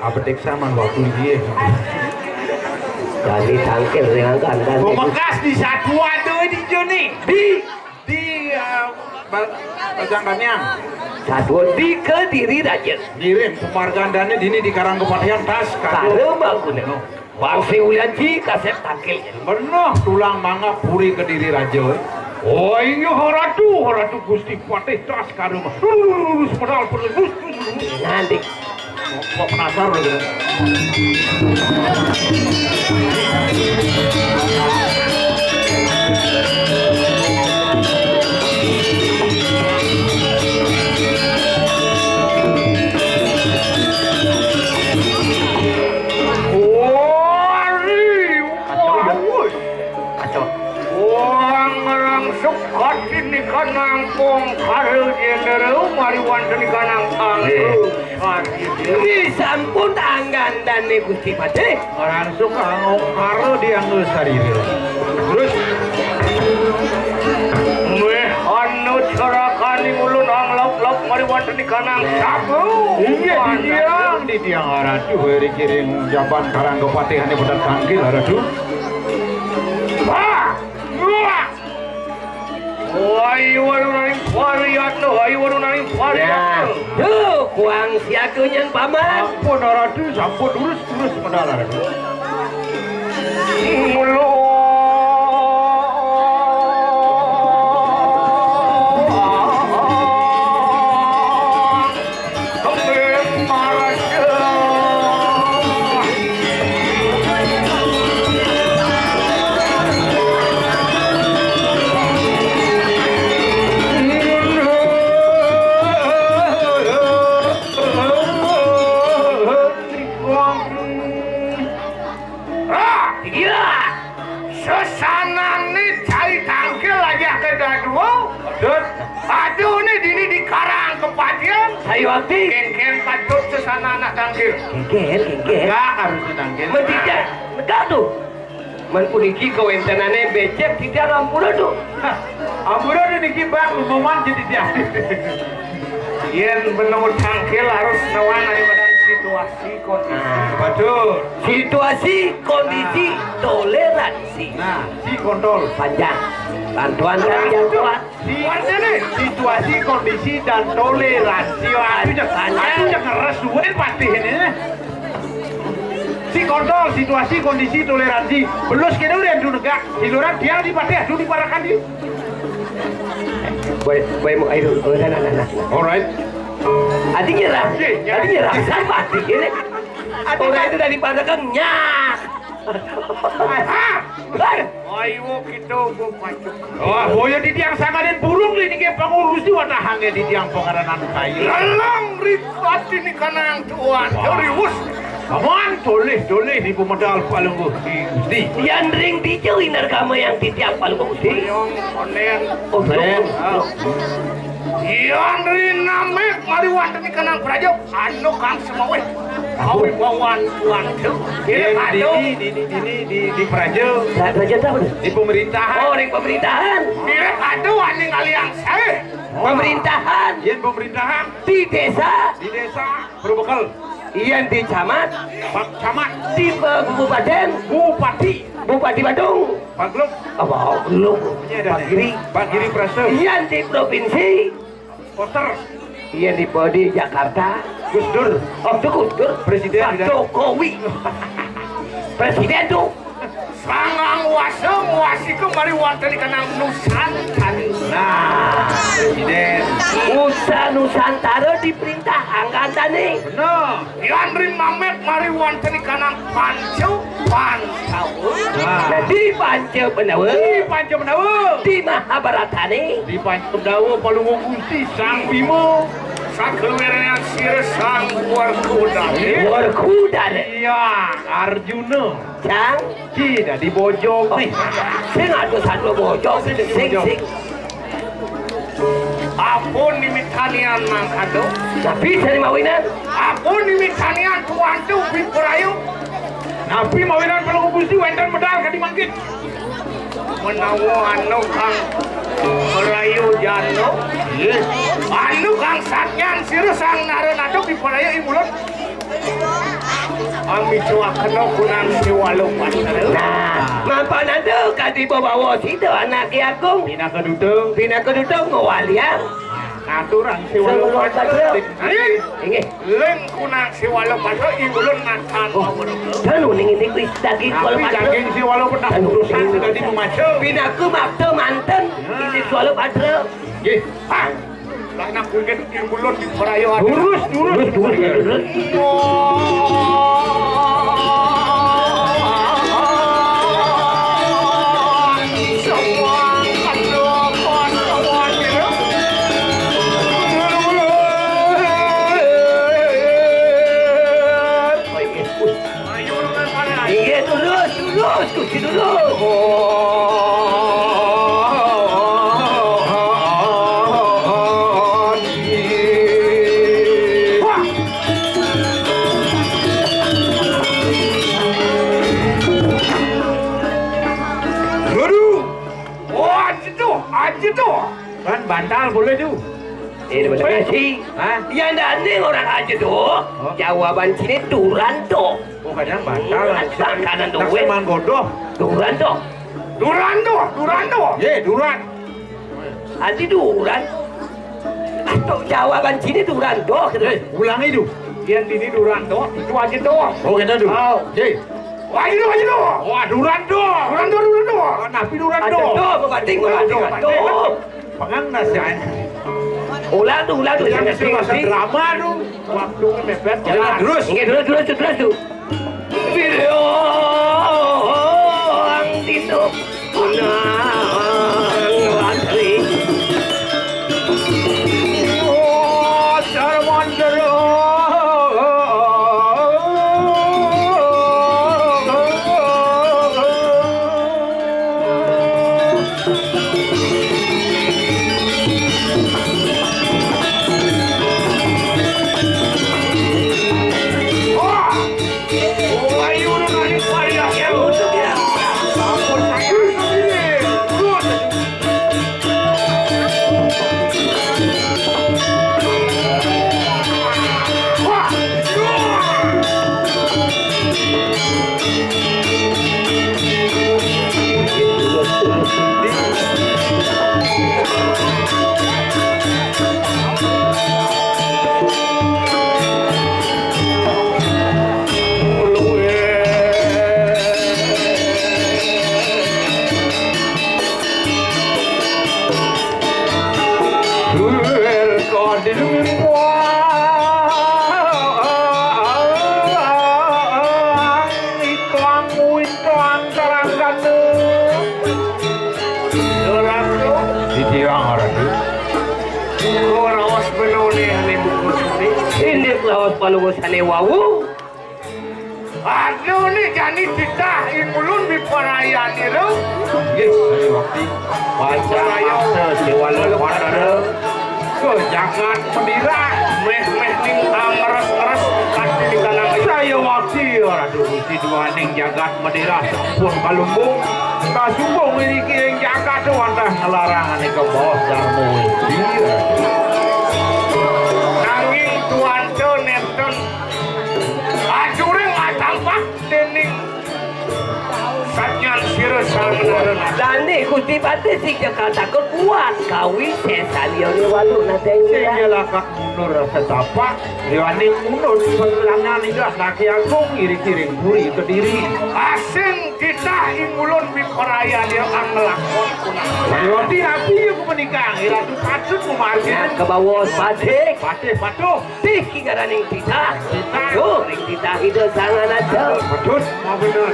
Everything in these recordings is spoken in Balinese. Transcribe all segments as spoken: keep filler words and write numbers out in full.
Bedik saman waktu dia. Kami tangkil dengan kandang. Pemekas di satu ada di Joni. Di di uh, Bajang Daniang. Satu di Kediri Raja. Ngirim pemargandane dini di Karang Kepatihan tas kado. Kado bagus. Bangsi ulian ji kasep tangkil. Bener tulang mangga puri Kediri Raja. Oh iya, Ratu, Ratu Gusti Patih tas kado mah. Lurus pedal pedal. Nanti. Kok penasaran gitu. Wari, wah, woi. Kacau. Wah, ngerangsuk hati nika nangkong kare jenderal mari wonten nika nang. Nggih. Angkung. Nggih, sampun anggandane Gusti Patih. Ngerangsuk angkong kare dianggo sarira. Terus. Weh, anu cerakani ulun anglok-lok mari wonten nika nang. Sabu. Inggih, di tiang, di tiang Ratu, weri kiring jaban karang kepatihane boten tangkil, Ratu. Wah! Wah! Wai waduh naring pariatna, wai waduh naring pariatna. Ya. Duh, kuang siaga nyang paman. Ampun, Ratu, sampun lurus, lurus medal, Ratu. Mulu. Ah, iya. Sesanane cai tangkil aja ke dadua. Dut. Aduh, ini dini di Karang Kepatihan. Sayu abdi. Kengkeng patut sesana anak tangkil. Kengkeng, kengkeng. Enggak harus tangkil. Mentidak, enggak tuh. Men puniki kawentenane becek tidak ampura tuh. Hah, ampura tuh niki bang, lumawan jadi dia. Yen menemu tangkil harus newan ayo badan situasi kondisi. Nah, betul. Situasi, kondisi, nah, toleransi. Nah, si kontol. Panjang. Bantuan kan yang kuat. Si, artinya situasi, kondisi, dan toleransi. Aduh, jangan, panjang, aduh, jangan ngeres duit patih ini. Si kontol, situasi, kondisi, toleransi. Belus kene udah negak. Siluran dia di patih, aduh, di parakan dia. Boy, boy, mau ayo, oh, nah, nah, nah, nah. Alright. Adi nyerah. Iya, iya. Adi nyerah. Siapa adi ini? Adi orang itu dari pada kan nyak. Aha. Hai. Ayo kita go pacuk. Wah, boya titiang sangaden burung ini ke pangurus di watahange titiang pangaranan kayu. Lalang ripati ni kanang tuan. Wah. Serius. Paman, toleh, toleh, di pemedal palungguh di Gusti. Yan ring dijo inar kama yang titiang palungguh Gusti. Yang konen. Oh, konen. Ah. Yan ring namek mari wonten di kanang praja. Anu kang semaweh. Kawibawan wonten. Yan dini, dini, dini, di, di praja. Pra-, praja itu apa tuh? Di pemerintahan. Oh, ring pemerintahan. Mirip aduh aning aliang saya. Pemerintahan. Yan pemerintahan. Di desa. Di desa. Purbekel. Yan di camat. Pak camat. Di kabupaten. Bupati. Bupati Badung. Pak Gluk. Apa Gluk? Iya, ada. Pak Giri. Pak Giri Prasem. Yan di provinsi. Koter. Yan di, di Jakarta. Gus Dur. Oh, itu Gus Dur. Presiden. Pak Jokowi. Presiden tuh. Sangang wasa muasi kembali wonten di kanang Nusantara. Nah, presiden. Usa Nusantara diperintah angkatan nih. Bener. Yan ring mamet mari wonten di kanang Panca Pandawa. Nah. Nah, di Panca Pandawa. Di Panca Pandawa. Di Mahabharata nih. Di Panca Pandawa palungguh Gusti Sang Bima. Sakeluwirengan sira Sang Werkudara. Werkudara. Iya, Arjuna. Cang. Ki dadi bojog nih. Sing adu satu bojog, sing, sing. Apun nimitanian nang adu. Tapi sari mawinan. Apun nimitanian tuantu Biprayu. Napi mawinan palungguh Gusti wenten medal kadi mangkin. Menawa anu kang Biprayu jano. Iya. Anu kang satyan sira Sang Naranada Biprayu ing ulun. Amicuakena kunang siwalu patra. Nah, mapan anda kadi babawa sida anake agung. Pinaka duta. Pinaka duta ngwaliang. Ngaturang siwalu patra. Inggih. Ling kunang siwalu patra, ing ulun natan. Oh, pawurung. Kan uning ini kuwi daging siwalu patra. Daging siwalu patra. Kan urusan dadi memaca. Pinaka makta manten. Nah. Ini siwalu patra. Nggih. Ah. Lah nak kuwi kan ing ulun di Prayo ada. Lurus, lurus, lurus, lurus. Inggih, lurus, lurus, Gusti, lurus. Waduh, ajeduh, ajeduh. Kan bantal boleh tu. Eh, dia boleh kasih. Hah? Yang dani orang ajeduh. Oh. Jawaban sini duran tu. Oh, kadang bantal. Makanan duit. Manggodoh. Duran tu. Duran tu, duran tu. Ye, duran. Adi duran. Atau jawaban sini duran tu. Eh, ulang itu. Yang dini duran tu, itu aja tu. Oh, kita tu. Oh. Ye. Wah, itu aja tu. Wah, duran tu. Duran tu, duran tu. Oh, napi duran tu. Aja tu, babating, duran tu, babating, babating. Pengang nasi aja. Ulang tu, ulang tu. Yang mesti masuk drama tu. Waktu mepet. Jalan terus. Oke, terus, terus, terus tu. Bilang dino kunang latri. Oh, Darmandara. Ditirang ora, Dik. Kula raos benone ane buku sini. Indik lawas panunggu sane wau. Aduh, ni jani titah ing ulun biparayani lo. Nggih, saya wakti. Pacaraya. Pacaraya. Dewala Watara. Ke jagat Madura. Meh-meh ning amres-ngeres kati di kanang. Saya wakti, Ratu Gusti Dwaning jagat Madura sampun kalumbung. Kasumbung iriki ing jagat wantah ngelarang ane ke bawah Darma Widi. Nanging tuanta nenten ajuring atampak dening Satyan sira sareng. Dane Gusti Patih sing cekal takut kuat kawi sesaliane walu nadeng. Sing nyelakak mundur setapak, liwani mundur serangan indah laki agung iring-iring puri Kediri. Asing titah ing ulun biparaya dia ang ngelakon kunang. Roti api ya ku menikah, Ratu patut memargi. Nah, ke bawah Patih. Patih patuh. Tih ki ngaraning titah. Titah. Yo, ring titah ida sangan aja. Betul, mau bener.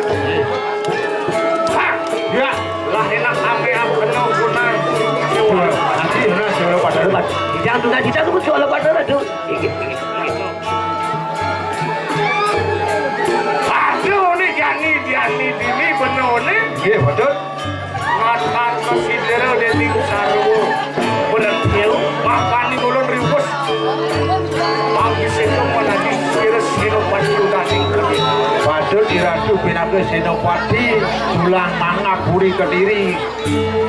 Ha, ya, lah enak ame ap kena gunang. Nanti enak suara pada. Titah tu, titah tu suara pada tu. Inggih, inggih, inggih. Aduh, ni jani, jani, dini bener ni. Iya, betul. Ngatang kasidera dening sarwa. Bener, ya, mapani ulun riwes. Pangkiseta manadi sira Senopati udaning Kediri. Patut diratu pinaka Senopati, tulang mangak puri Kediri.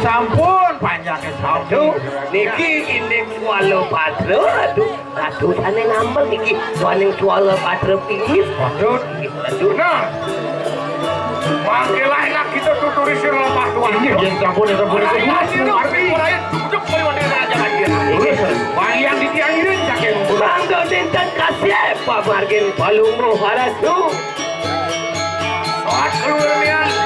Sampun Panjangé sami. Aduh, niki indik Swala Patra, aduh, ratu sané nambel niki, duaning Swala Patra pingis. Aduh, aduh. Nah, mangké laénak kita tuturi sira lemah tuan. Inggih, yén sampun, yén sampun. Ayo, ayo, ayo, ayo, duduk, ayo, ayo, ayo, ayo. Terus, wayang di tiang iring saking Mangga dinten kasih, pamargin palungguh ratu. Soat keluar nian.